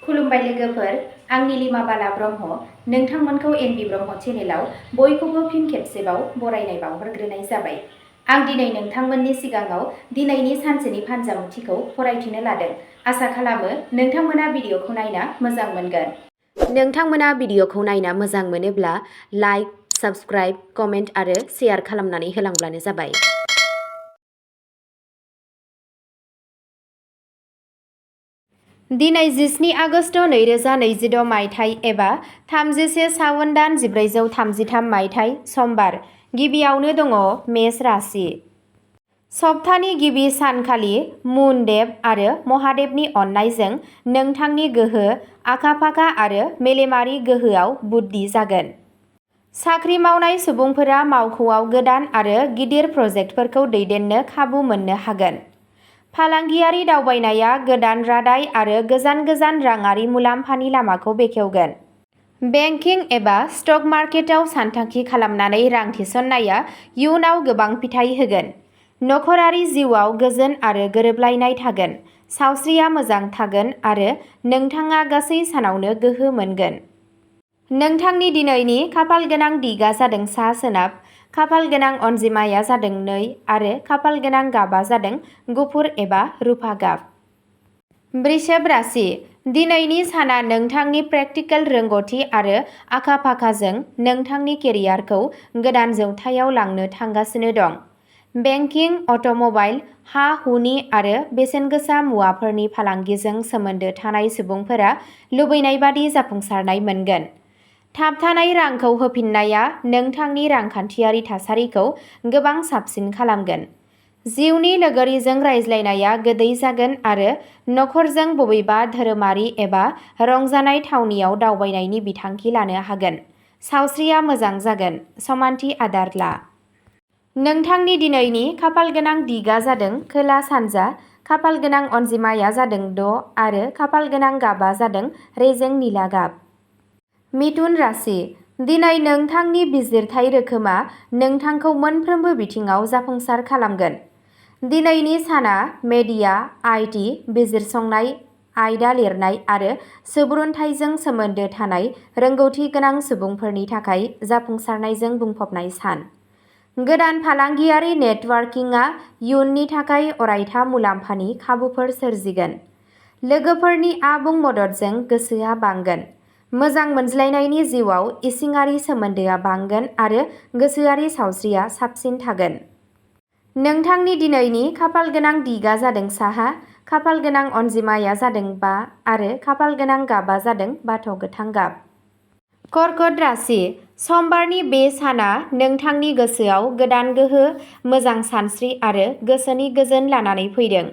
खुलुमबाय लोगोफोर, आं नीलिमा बाला ब्रह्म। नोंथांमोनखौ एनबि ब्रह्म चेनेलाव बयखौबो फिन खेबसेबाव बरायनाय बावहरग्रोनाय जाबाय। आं दिनै नोंथांमोननि सिगाङाव दिनैनि सानसेनि फानजामुथिखौ फरायथिनो लादों। आसा खालामो नोंथांमोना भिडिअखौ नायना मोजां मोनगोन। नोंथांमोना भिडिअखौ नायना मोजां मोनोब्ला लाइक, साबस्क्राइब, कमेन्ट आरो शेयार खालामनानै होलांब्लानो जाबाय। दिनै 17 आगस्ट 2026 मायथाइ एबा 31 सावन दान 1433 मायथाइ समबार। गिबियावनो दङ मेष राशि। सप्तानि गिबि सानखालि मुनदेब आरो महादेबनि अननायजों नोंथांनि गोहो, आखा-फाखा आरो मेलेमारि गोहोआव बुद्धि जागोन। साख्रि मावनाय सुबुंफोरा मावख'आव गोदान आरो गिदिर प्रजेक्टफोरखौ दैदेननो खाबु मोननो हागोन। फालांगियारि दावबायनाया गोदान रादाय आरो गोजान राङारि मुलाम्फानि लामाखौ बेखेवगोन। बेंकिं एबा स्टक मार्केटआव सानथांखि खालामनानै रां थिसननाया इयुनाव गोबां फिथाय होगोन। नखरारि जिउआव गोजोन आरो गोरोबलायनाय थागोन। सावस्रिया मोजां थागोन आरो नोंथाङा गासै सानावनो गोहो मोनगोन। नोंथांनि दिनैनि खाफाल गोनां दिगा जादों सा-सोनाब। खाफाल गोनां अनजिमाया जादों 2 आरो खाफाल गोनां गाबआ जादों गुफुर एबा रुफा गाब। वृषभ राशि। दिनैनि साना नोंथांनि प्रेक्टिकेल रोंग'थि आरो आखा-फाखाजों नोंथांनि केरियारखौ गोदान जौथायाव लांनो थांगासिनो दं। बेंकिं, अट'मबाइल, हा-हुनि आरो बेसेनगोसा मुवाफोरनि फालांगिजों सोमोन्दो थानाय सुबुंफोरा लुबैनाय बादि जाफुंसारनाय मोनगोन। थाबथानाय रांखौ होफिननाया नोंथांनि रांखान्थियारि थासारिखौ गोबां साबसिन खालामगोन। जिउनि लोगोरिजों रायज्लायनाया गोदै जागोन आरो नखरजों बबेबा धोरोमारि एबा रंजानाय थावनियाव दावबायनायनि बिथांखि लानो हागोन। सावस्रिया मोजां जागोन। समानथि आदार ला। नोंथांनि दिनैनि खाफाल गोनां दिगा जादों खोला-सानजा। खाफाल गोनां अनजिमाया जादों 6 आरो खाफाल गोनां गाबआ जादों रेजें निला गाब। मिथुन राशि। दिनै नोंथांनि बिजिरथाय रोखोमा नोंथांखौ मोनफ्रोमबो बिथिङाव जाफुंसार खालामगोन। दिनैनि साना मेडिया, आइटि, बिजिरसंनाय, आयदा लिरनाय आरो सुबुरुनथायजों सोमोन्दो थानाय रोंग'थि गोनां सुबुंफोरनि थाखाय जाफुंसारनायजों बुंफबनाय सान। गोदान फालांगियारि नेटवर्किंआ इयुननि थाखाय अरायथा मुलाम्फानि खाबुफोर सोरजिगोन। लोगोफोरनि आबुं मददजों गोसोआ बांगोन। मोजां मोनज्लायनायनि जिउआव इसिङारि सोमोन्दोआ बांगोन आरो गोसोआरि सावस्रिया साबसिन थागोन। नोंथांनि दिनैनि खाफाल गोनां दिगा जादों साहा। खाफाल गोनां अनजिमाया जादों 5 आरो खाफाल गोनां गाबआ जादों बाथ' गोथां गाब। कर्कट राशि। समबारनि बे साना नोंथांनि गोसोआव गोदान गोहो, मोजां सानस्रि आरो गोसोनि गोजोन लानानै फैदों।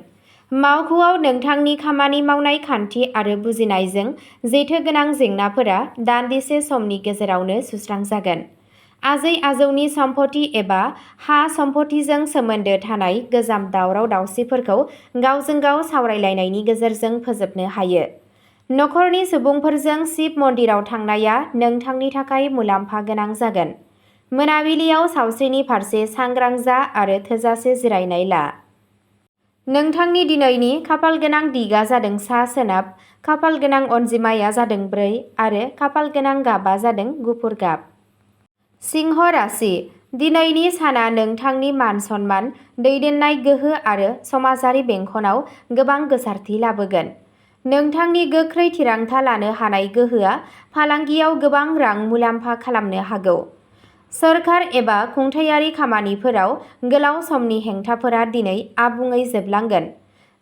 मावख'आव नोंथांनि खामानि मावनाय खान्थि आरो बुजिनायजों जेथोगोनां जेंनाफोरा दान्दिसे समनि गेजेरावनो सुस्रांजागोन। आजै-आजौनि सम्पथि एबा हा-सम्पथिजों सोमोन्दो थानाय गोजाम दावराव-दावसिफोरखौ गावजों गाव सावरायलायनायनि गेजेरजों फोजोबनो हायो। नखरनि सुबुंफोरजों शिब मन्दिराव थांनाया नोंथांनि थाखाय मुलाम्फा गोनां जागोन। मोनाबिलियाव सावस्रिनि फारसे सांग्रां जा आरो थोजासे जिरायनाय ला। नोंथांनि दिनैनि खाफाल गोनां दिगा जादों सा-सोनाब। खाफाल गोनां अनजिमाया जादों 4 आरो खाफाल गोनां गाबआ जादों गुफुर गाब। सिंह राशि। दिनैनि साना नोंथांनि मान-सन्मान, दैदेननाय गोहो आरो समाजारि बेंखनाव गोबां गोसारथि लाबोगोन। नोंथांनि गोख्रै थिरांथा लानो हानाय गोहोआ फालांगियाव गोबां रां मुलाम्फा खालामनो हागौ। सोरखार एबा खुंथायारि खामानिफोराव गोलाव समनि हेंथाफोरा दिनै आबुङै जोबलांगोन।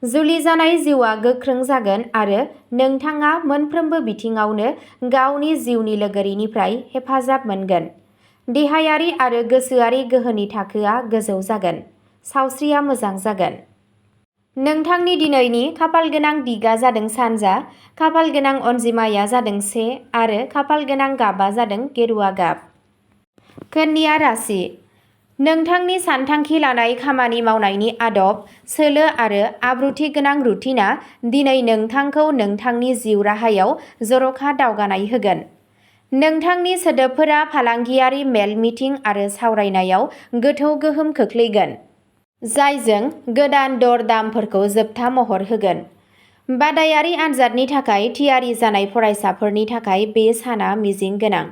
जुलि जानाय जिउआ गोख्रों जागोन आरो नोंथाङा मोनफ्रोमबो बिथिङावनो गावनि जिउनि लोगोरिनिफ्राय हेफाजाब मोनगोन। देहायारि आरो गोसोआरि गोहोनि थाखोआ गोजौ जागोन। सावस्रिया मोजां जागोन। नोंथांनि दिनैनि खाफाल गोनां दिगा जादों सानजा। खाफाल गोनां अनजिमाया जादों 1 आरो खाफाल गोनां गाबआ जादों गेरुआ गाब। कन्या राशि। नोंथांनि सानथांखि लानाय खामानि मावनायनि आदब, सोलो आरो आब्रुथि गोनां रुटिनआ दिनै नोंथांखौ नोंथांनि जिउ राहायाव जर'खा दावगानाय होगोन। नोंथांनि सोदोबफोरा फालांगियारि मेल मिटिं आरो सावरायनायाव गोथौ गोहोम खोख्लैगोन, जायजों गोदान दर-दामफोरखौ जोबथा महर होगोन। बादायारि आनजादनि थाखाय थियारि जानाय फरायसाफोरनि थाखाय बे साना मिजिं गोनां।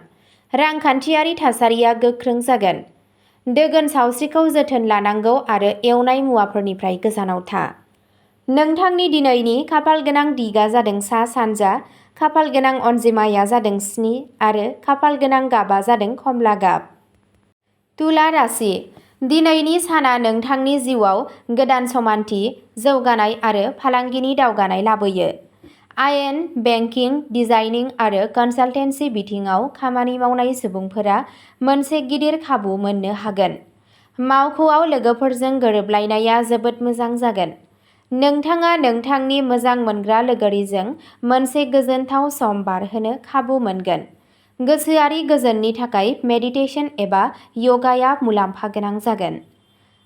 रांखान्थियारि थासारिया गोख्रों जागोन। दोगोन सावस्रिखौ जोथोन लानांगौ आरो एवनाय मुवाफोरनिफ्राय गोजानाव था। नोंथांनि दिनैनि खाफालगोनां दिगा जादों सा-सानजा, खाफालगोनां अनजिमाया जादों 7 आरो खाफालगोनां गाबा जादों कमला गाब। तुला राशि। दिनैनि साना नोंथांनि जिउआव गोदान समानथि, जौगानाय आरो फालांगिनि दावगानाय लाबोयो। आयेन, बेंकिं, डिजाइनिं आरो कनसालटेन्सि बिथिङाव खामानि मावनाय सुबुंफोरा मोनसे गिदिर खाबु मोननो हागोन। मावख'आव लोगोफोरजों गोरोबलायनाया जोबोद मोजां जागोन। नोंथाङा नोंथांनि मोजां मोनग्रा लोगोरिजों मोनसे गोजोनथाव सम बारहोनो खाबु मोनगोन। गोसोआरि गोजोननि थाखाय मेडिटेशन एबा य'गाया मुलाम्फा गोनां जागोन।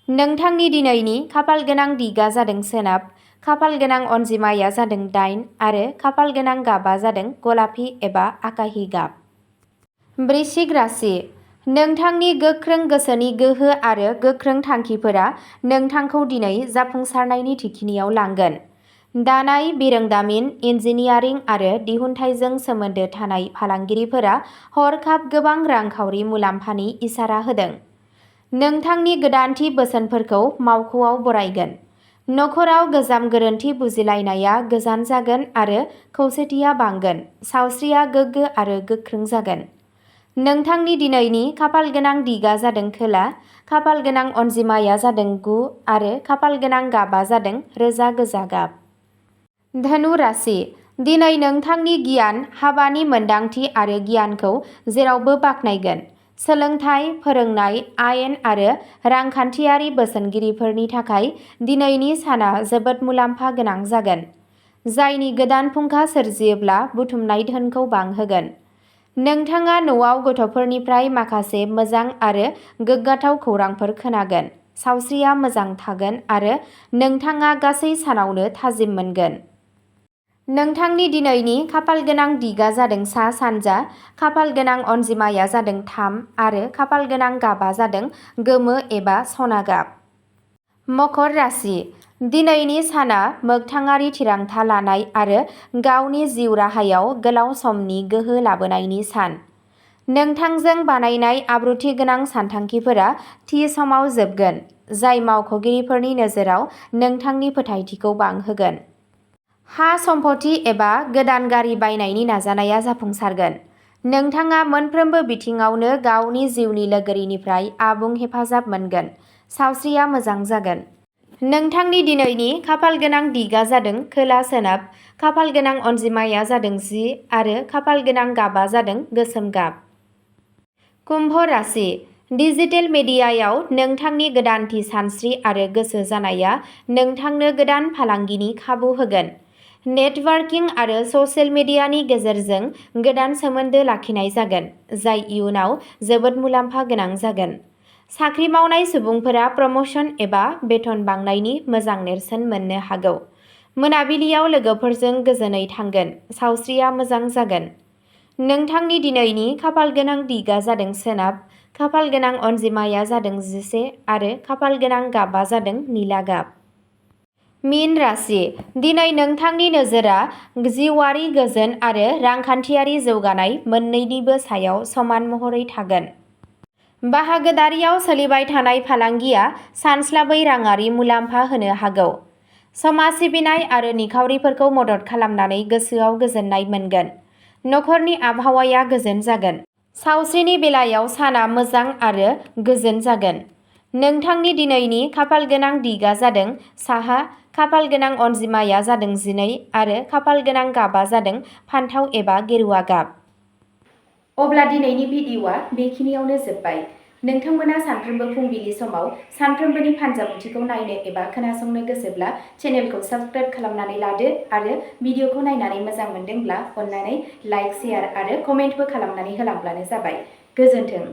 नोंथांनि दिनैनि खाफालगोनां दिगा जादों सोनाब, खाफालगोनां अनजिमाया जादों 8 आरो खाफालगोनां गाबा जादों गलापि एबा आकाहि गाब। वृश्चिक राशि। नोंथांनि गोख्रों गोसोनि गोहो आरो गोख्रों थांखिफोरा नोंथांखौ दिनै जाफुंसारनायनि थिखिनियाव लांगोन। दानाय, बिरोंदामिन, इन्जिनियारिं आरो दिहुनथायजों सोमोन्दो थानाय फालांगिरिफोरा हरखाब गोबां रांखावरि मुलाम्फानि इसारा होदों। नोंथांनि गोदानथि बोसोनफोरखौ मावख'आव बरायगोन। नखराव गोजाम गोरोन्थि बुजिलायनाया गोजान जागोन आरो खौसेथिया बांगोन। सावस्रिया गोग्गो आरो गोख्रों जागोन। नोंथांनि दिनैनि खाफालगोनां दिगा जादों खोला, खाफालगोनां अनजिमाया जादों 9 आरो खाफालगोनां गाबा जादों रोजा गोजा गाब। धनु राशि। दिनै नोंथांनि गियान, हाबानि मोनदांथि आरो गियानखौ जेरावबो बाख्नायगोन। सोलोंथाय, फोरोंनाय, आयेन आरो रांखान्थियारि बोसोनगिरिफोरनि थाखाय दिनैनि साना जोबोद मुलाम्फा गोनां जागोन, जायनि गोदान फुंखा सोरजियोब्ला बुथुमनाय धोनखौ बांहोगोन। नोंथाङा न'आव गथ'फोरनिफ्राय माखासे मोजां आरो गोग्गाथाव खौरांफोर खोनागोन। सावस्रिया मोजां थागोन आरो नोंथाङा गासै सानावनो थाजिम मोनगोन। नोंथांनि दिनैनि खाफालगोनां दिगा जादों सा-सानजा, खाफालगोनां अनजिमाया जादों 3 आरो खाफालगोनां गाबा जादों गोमो एबा सना गाब। मकर राशि। दिनैनि साना मोगथाङारि थिरांथा लानाय आरो गावनि जिउ राहायाव गोलाव समनि गोहो लाबोनायनि सान। नोंथांजों बानायनाय आब्रुथि गोनां सानथांखिफोरा थि समाव जोबगोन, जाय मावख'गिरिफोरनि नोजोराव नोंथांनि फोथायथिखौ बांहोगोन। हा-सम्पथि एबा गोदान गारि बायनायनि नाजानाया जाफुंसारगोन। नोंथाङा मोनफ्रोमबो बिथिङावनो गावनि जिउनि लोगोरिनिफ्राय आबुं हेफाजाब मोनगोन। सावस्रिया मोजां जागोन। नोंथांनि दिनैनि खाफालगोनां दिगा जादों खोला-सोनाब, खाफालगोनां अनजिमाया जादों 10 आरो खाफालगोनां गाबा जादों गोसोम गाब। कुम्भ राशि। डिजिटेल मिडियायाव नोंथांनि गोदानथि सानस्रि आरो गोसो जानाया नोंथांनो गोदान फालांगिनि खाबु होगोन। नेटवार्किं आरो ससियेल मिडियानि गेजेरजों गोदान सोमोन्दो लाखिनाय जागोन, जाय इयुनाव जोबोद मुलाम्फा गोनां जागोन। साख्रि मावनाय सुबुंफोरा प्रम'शन एबा बेथन बांनायनि मोजां नेरसोन मोननो हागौ। मोनाबिलियाव लोगोफोरजों गोजोनै थांगोन। सावस्रिया मोजां जागोन। नोंथांनि दिनैनि खाफालगोनां दिगा जादों सोनाब, खाफालगोनां अनजिमाया जादों 11 आरो खाफालगोनां गाबा जादों निला गाब। मीन राशि। दिनै नोंथांनि नोजोरा जिउआरि गोजोन आरो रांखान्थियारि जौगानाय मोन्नैनिबो सायाव समान महरै थागोन। बाहागोदारियाव सोलिबाय थानाय फालांगिया सानस्लाबै राङारि मुलाम्फा होनो हागौ। समाज सिबिनाय आरो निखावरिफोरखौ मदद खालामनानै गोसोआव गोजोननाय मोनगोन। नखरनि आबहावाया गोजोन जागोन। सावस्रिनि बेलायाव साना मोजां आरो गोजोन जागोन। नोंथांनि दिनैनि खाफालगोनां दिगा जादों साहा, खाफालगोनां अनजिमाया जादों 12 आरो खाफालगोनां गाबा जादों फान्थाव एबा गेरुवा गाब। अब्ला दिनैनि भिडिअ'आ बेखिनियावनो जोब्बाय। नोंथांमोना सानफ्रोमबो फुंबिलि समाव सानफ्रोमबोनि फानजामुथिखौ नायनो एबा खोनासंनो गोसोब्ला चेनेलखौ साबस्क्राइब खालामनानै लादो आरो भिडिअ'खौ नायनानै मोजां मोनदोंब्ला अन्नानै लाइक, शेयार आरो कमेन्टबो खालामनानै होलांब्लानो जाबाय। गोजोन्थों।